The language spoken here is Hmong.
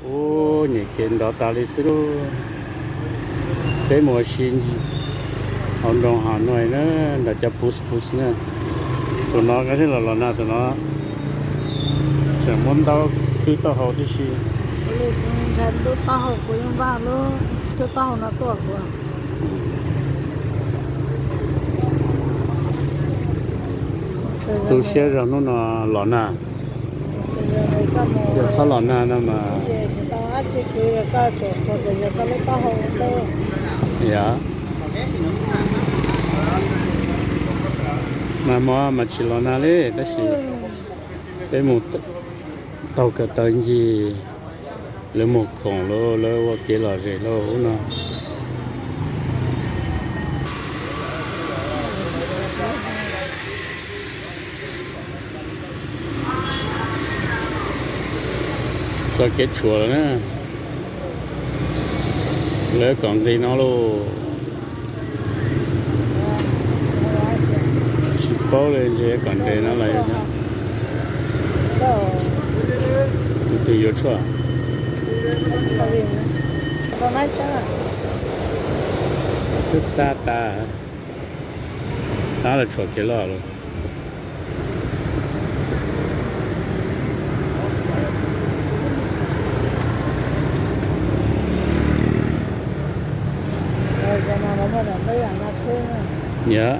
Ub, nyem kev nrov tas li xwb lauj. Peb mus ua si hauv nroog Hà Nội na, nram cov bus bus na. Tus no koj thiaj los los nag, tus no tseem muab ntaub kwb taub hau tib si. Ntshai ntaub taub hau kuv yeej npaj lub kwb taub hau no tuaj kuv. Tu siab zog hnub no los nag. Yog txhob los nag no mas, yog, mas hmo mas tsis los nag li, tab sis peb mus taug ko taw ncig, lawv mus khoom lauj, lawv ua kev lom zem lauj ub no. Txoj kev tshuam lawm na, lawv kom nqis no lauj. Tsis paub li, ntshe kom nres no los yog tus twg yuav tshuaj. Twb xa tas, tab lawv tshuam kev loj lauj. Yog,